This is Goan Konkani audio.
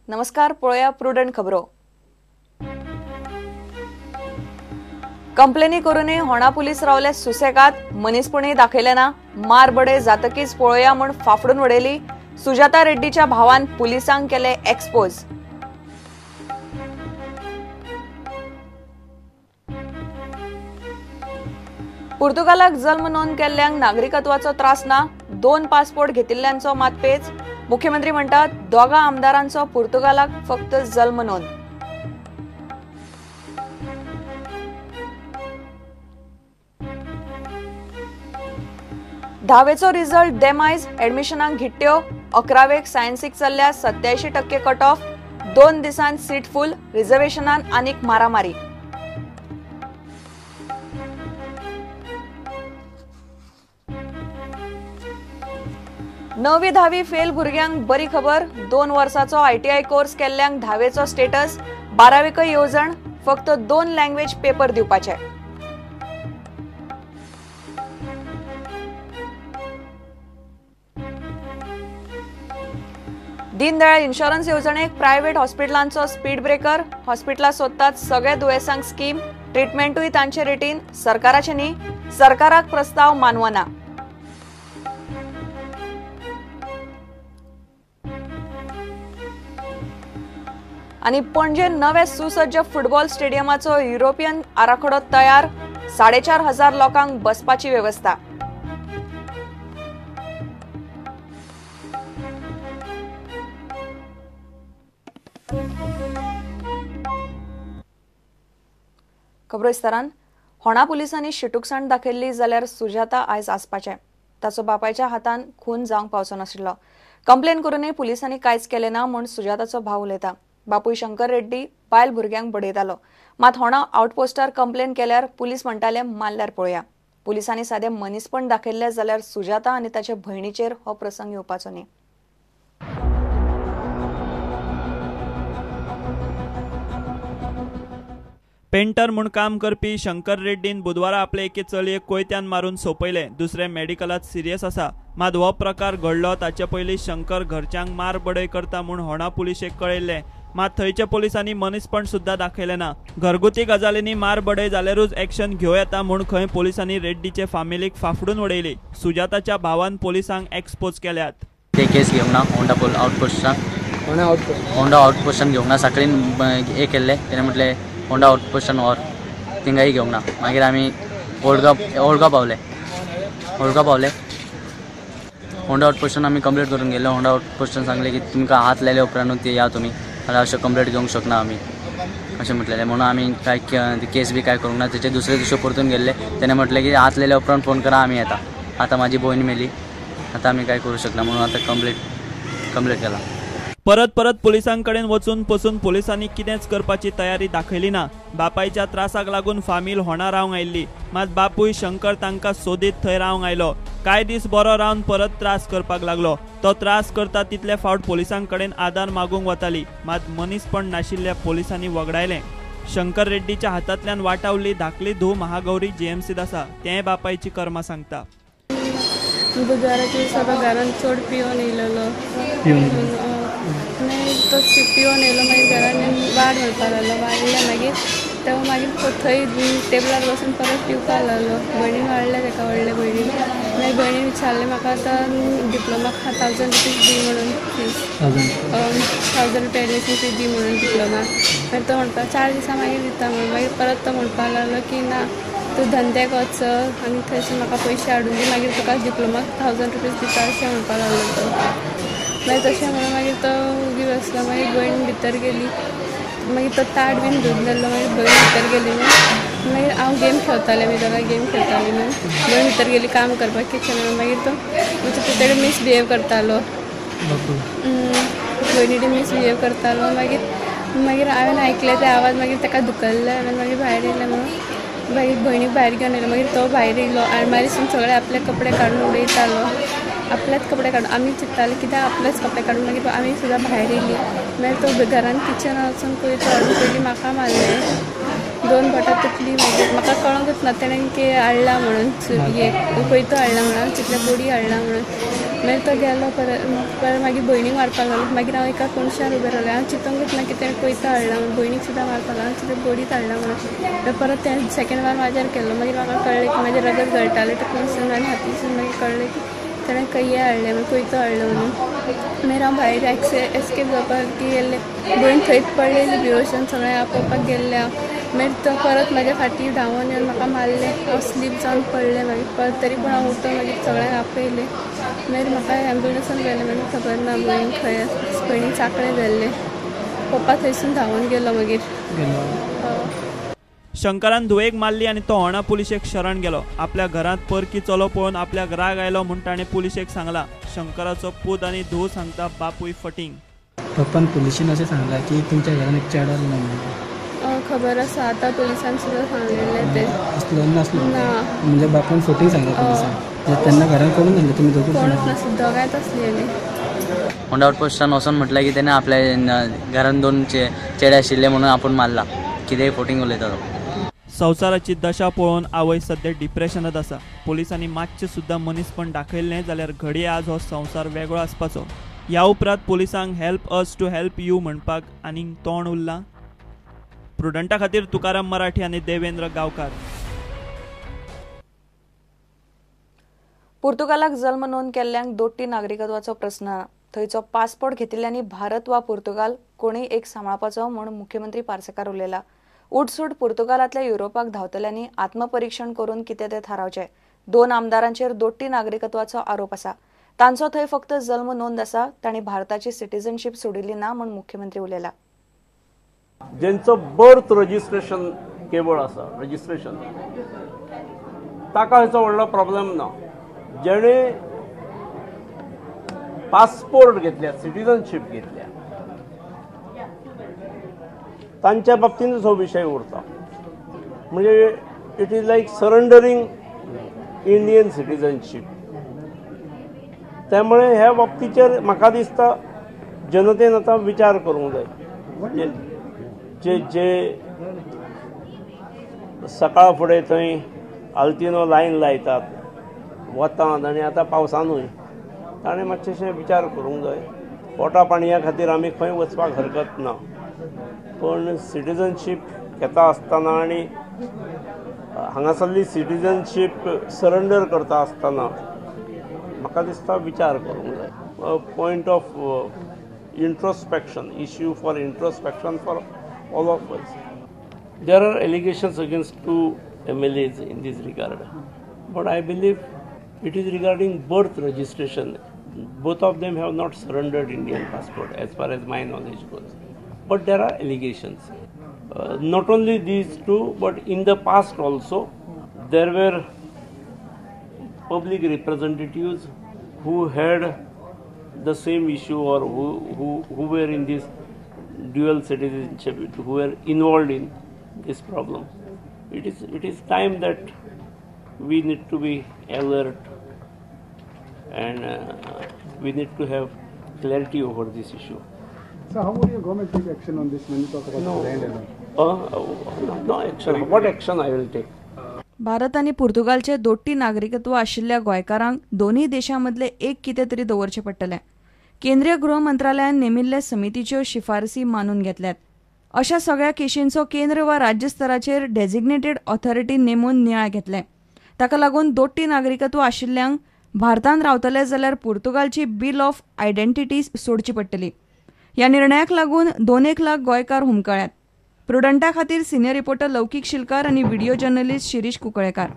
नमस्कार, पळोवया प्रुडंट खबरो. कंप्लेनी करूनय होणा पुलीस रावले सुसेगाद, मनीसपणूय दाखयले ना. मार बडय जातकीच पळोवया म्हूण फाफडून उडयली. सुजाता रेड्डीच्या भावान पुलिसांक केले एक्सपोज. पुर्तुगालाक जल्म नोंद केल्ल्यांक नागरिकत्वाचो त्रास ना, 2 पासपोर्ट घेतिल्ल्यांचो मात पेच. मुख्यमंत्री म्हणटात दोगा आमदारांचो पुर्तुगालाक फक्त जल्म नोंद. धावेचो रिझल्ट देमायज, ऍडमिशनाक घिट्ट्यो. 11वेक सायन्सीक चल्ल्या 87% कट ऑफ. 2 दिसांत सीट फुल, रिझर्वेशनान आनीक मारामारी. 9वी 10वी फेल भुरग्यांक बरी खबर, 2 वर्साचो आयटीआय कोर्स केल्ल्यांक धावेचो स्टेटस. 12वेकय येवजण, फक्त 2 लँग्वेज पेपर दिवपाचे. दीनदयाळ इन्शुरन्स येवजणेक प्रायव्हेट हॉस्पिटलांचो स्पीड ब्रेकर. हॉस्पिटलां सोदतात सगळ्या दुयेंसांक स्कीम, ट्रिटमेंटूय तांचे रेटीन, सरकाराचे न्ही. सरकाराक प्रस्ताव मानवना. आनी पणजे नवे सुसज्ज फुटबॉल स्टेडियमाचो युरोपियन आराखडो तयार. 4,500 लोकांक बसपाची वेवस्था. खबरो विस्तारान. होणा पुलिसांनी शिटूकसाण दाखयल्ली जाल्यार सुजाता आयज आसपाचें. ताचो बापायच्या हातान खून जावंक पावचो नाशिल्लो. कंप्लेन करूनय पुलिसांनी कांयच केलें ना म्हूण सुजाताचो भाव उलयता. बापूय शंकर रेड्डी बायल भुरग्यांक बडयतालो. मात होणा आउटपोस्टार कंप्लेन केल्यार पुलीस म्हणटाले मारल्यार पळोवया. पुलिसांनी सादें मनीसपण दाखयल्लें जाल्यार सुजाता आनी ताच्या भयणीचेर हो प्रसंग येवपाचो न्ही. पेंटर म्हूण काम करपी शंकर रेड्डीन बुधवारा आपले एके चलयेक कोयत्यान मारून सोंपयलें. दुसरें मेडिकलांत सिरियस आसा. मात हो प्रकार घडलो ताचे पयलीं शंकर घरच्यांक मार बडय करता म्हूण होणा पुलिशेक कळयल्लें. मात थंयच्या पुलिसांनी मनीसपण सुद्दां दाखयलें ना. घरगुती गजालींनी मार बडय जाल्यारूच एक्शन घेवं येता म्हूण खंय पुलिसांनी रेड्डीचे फामिलीक फाफडून उडयली. सुजाताच्या भावान पुलिसांक एक्सपोज केल्यात. ते केस घेवंक ना होंडा आउटपोस्टान, होंडा आउटपोस्टान घेवंक ना. साखळीन हे केल्लें, तेणें म्हटलें होंडा आउटपोस्टान व्हर, थिंगाय घेवंक ना. मागीर आमी ओल्डगांव पावले, ओल्डगांव पावले. होंडा आउटपोस्टान आमी कंप्लेट करून गेले. होंडा आउटपोस्टान सांगलें की तुमकां हात लायले उपरांतूच ते या तुमी, जाल्यार अशें कंप्लेट घेवंक शकना आमी अशें म्हटलेलें. म्हणून आमी काय केस बी काय करूंक ना. तेचे दुसरे दिवशी परतून गेल्ले. तेणें म्हटलें की हात लायले उपरांत फोन करा, आमी येता. आतां म्हाजी भयण मेली, आतां आमी काय करूं शकना म्हणून आतां कंप्लेट केला. परत परत पुलिसांकडेन वचून पसून पुलिसांनी कितेंच करपाची तयारी दाखयली ना. बापायच्या त्रासाक लागून फामील होणा रावंक आयिल्ली. मात बापूय शंकर तांकां सोदीत थंय रावंक आयलो. कांय दीस बरो रावन परत त्रास करपाक लागलो. तो त्रास करता तितले फावट पुलिसांकडेन आदार मागूंक वताली. मात मनीसपण नाशिल्ल्या पुलिसांनी वगडायलें. शंकर रेड्डीच्या हातांतल्यान वाटावली धाकली धूव महागौरी जीएमसीत आसा. तें बापायची कर्मां सांगता. बुधवाराच्या दिसा घरान चड पिवन येयलेलो. मागीर तो पिवन येयलो, मागीर घरान वाड म्हणपाक लागलो. वाडले मागीर तो मागीर थंय टेबलार बसून परत पिवपाक लागलो. भयणीन वाडलें ताका, व्हडले भयणीन. मागीर भयणीन विचारलें म्हाका आतां डिप्लोमाक 1000 रुपीज दी म्हणून फीस, 1000 रुपया एडमिशन फीस दी म्हणून डिप्लोमाक. मागीर तो म्हणपाक 4 दिसां मागीर दिता म्हणून. मागीर परत तो म्हणपाक लागलो की ना, तूं धंद्याक वच आनी थंयसून म्हाका पयशे हाडून दी, मागीर तुका डिप्लोमाक 1000 रुपीज दिता अशें म्हणपाक लागलो तो. मागीर तशें म्हणून मागीर तो उगी बसलो. मागीर भयण भितर गेली. मागीर तो ताट बीन धुवन जाल्लो. मागीर भयण भितर गेली न्हू. मागीर हांव गेम खेळतालें, मी दोगांय गेम खेळटालीं न्हू. भयण भितर गेली काम करपाक किचनान. मागीर तो म्हणजे तेणें मिसबिहेव करतालो, भयणी मिसबिहेव करतालो. मागीर मागीर हांवें आयकलें ते आवाज, मागीर ताका धुकल्लें हांवें. मागीर भायर येयलें म्हणून मागीर भयणीक भायर घेवन येयलो. मागीर तो भायर येयलो आलमारीसून सगळे आपले कपडे काडून उडयतालो. आपलेच कपडे काडून आमी चिंत्ताले कित्याक आपलेच कपडे काडून. मागीर आमी सुद्दां भायर येयली. मागीर तो घरान किचनान वचून कोयतो हाडून पयलीं म्हाका मारलें. दोन बोटां तुटली. मागीर म्हाका कळोंकूच ना तेणें की हाडला म्हणून, कोयतो हाडला म्हणून, चितलें बडी हाडला म्हणून. मागीर तो गेलो परत परत मागीर भयणीक मारपाक लागलो. मागीर हांव एका कोनशार उबें रावलें. हांव चिंतूंकच ना की तेणें कोयतो हाडला म्हणून, भयणीक सुद्दां मारपाक लागलो. हांव चिंतलें बडीच हाडला म्हणून. मागीर परत तेणें सेकेंड वार म्हाजेर केलो. मागीर म्हाका कळ्ळें की म्हाजें रगत गळटालें तें कोनसून आनी हातीसून. मागीर कळ्ळें की तेणें कय्ये हाडलें म्हणून, कोयतो हाडलो म्हणून. मागीर हांव भायर एस्केप जावपाक गेल्लें. भयण थंयच पडलेली बेहोश जावन, सगळें आपोवपाक गेल्लें हांव. मागीर तो परत म्हाज्या फाटीर धांवून येवन म्हाका मारलें. हांव स्लीप जावन पडलें. मागीर परत तरी पूण हांव उठून मागीर सगळ्यांक आपयलें. मागीर म्हाका एम्बुलन्सान व्हेलें. मागीर खबर ना भयण खंय आसा. भयणीक सांकळे व्हेल्लें. पप्पा थंयसून धांवून गेलो मागीर. शंकरान धुवेक मारली आनी तो होणा पुलिशेक शरण गेलो. आपल्या घरांत परकी चलो पळोवन आपल्याक राग आयलो म्हूण ताणें पुलिशेक सांगला. शंकराचो पूत आनी धूव सांगता बापूय फटींग. पप्पान पुलिशेन अशें सांगलां की तुमच्या घरान एक चेडो आसलो म्हणून. खबर आसा आतां पुलिसान सुद्दां सांगलेलें तें. आसलो नासलो ना, म्हणजे बापून फटींग सांगला पुलिसान. तेन्ना घरान कोणूच नासलें, तुमी दोगूच? कोणूच नासलें, दोगांयच आसली. आनी होंडा आउटपोस्टान वचोन म्हटलें की तेणें आपल्या घरान दोन चेडे आशिल्ले म्हणून आपूण मारला. कितेंय फटींग उलयता तो. संवसाराची दशा पळोवन आवय सद्या डिप्रेशनांत आसा. पुलिसांनी मातशें सुद्दां मनीसपण दाखयल्लें जाल्यार घडये आज हो संवसार वेगळो आसपाचो. ह्या उपरांत पुलिसांक help us to help you म्हणपाक आनीक तोंड उरलां? प्रुडंटा खातीर तुकाराम मराठी आनी देवेंद्र गांवकार. पुर्तुगालाक जल्म नोंद केल्ल्यांक दोट्टी नागरिकत्वाचो प्रस्न ना. थंयचो पासपोर्ट घेतिल्ल्यांनी भारत वा पुर्तुगाल कोणीय एक सांबाळपाचो म्हूण मुख्यमंत्री पार्सेकार उलयला. उठसूट पुर्तुगालांतल्या युरोपाक धांवतल्यांनी आत्मपरीक्षण करून कितें तें थारावचें. दोन आमदारांचेर दोट्टी नागरिकत्वाचो आरोप आसा. तांचो थंय फक्त जल्म नोंद आसा, तांणी भारताची सिटीजनशीप सोडिल्ली ना म्हूण मुख्यमंत्री उलयला. जेंचो बर्थ रजिस्ट्रेशन केवळ आसा रजिस्ट्रेशन, ताका हेचो व्हडलो प्रॉब्लेम ना. जेणे पासपोर्ट घेतल्या, सिटीजनशीप घेतल्या, तांच्या बाबतींतच हो विशय उरता. म्हणजे it is like surrendering Indian citizenship. त्यामुळे ह्या बाबतीचेर म्हाका दिसता जनतेन आतां विचार करूंक जाय. जे जे सकाळ फुडें थंय आल्तिनो लायन लायतात वतांत आनी आतां पावसानूय, ताणें मातशें विचार करूंक जाय. पोटा पाणया खातीर आमी खंय वचपाक हरकत ना, पण सिटीजनशीप घेता आसतना आनी हांगासरली सिटीजनशीप सरंडर करता आसतना म्हाका दिसता विचार करूंक जाय. Point of introspection, issue for introspection for all of us. There are allegations against 2 MLAs in this regard, but I believe it is regarding birth registration. Both of them have not surrendered Indian passport as far as my knowledge goes. But there are allegations. Not only these two, but in the past also, there were public representatives who had the same issue or who were in this dual citizenship, who were involved in this problem. It is time that we need to be alert and we need to have clarity over this issue. So how would your government take action on this when you talk about no, the land and all? No action. What action I will take? Bharat आनी पुर्तुगालचे दोट्टी नागरिकत्व आशिल्ल्या गोंयकारांक दोनूय देशां मदले एक कितें तरी दवरचें पडटलें. केंद्रीय गृह मंत्रालयान नेमिल्ले समितीच्यो शिफारसी मानून घेतल्यात. अशा सगळ्या केशींचो केंद्र वा राज्य स्तराचेर डेजिग्नेटेड ऑथॉरिटी नेमून नियाळ घेतले. ताका लागून दोट्टी नागरिकत्व आशिल्ल्यांक भारतांत रावतले जाल्यार पुर्तुगालची बिल ऑफ आयडेंटिटी सोडची पडटली. ह्या निर्णयाक लागून 2-1 लाख गोंयकार हुमकळ्यात. प्रुडंटा खातीर सिनियर रिपोर्टर लौकीक शिलकार आनी व्हिडिओ जर्नलिस्ट शिरीष कुंकळेकार.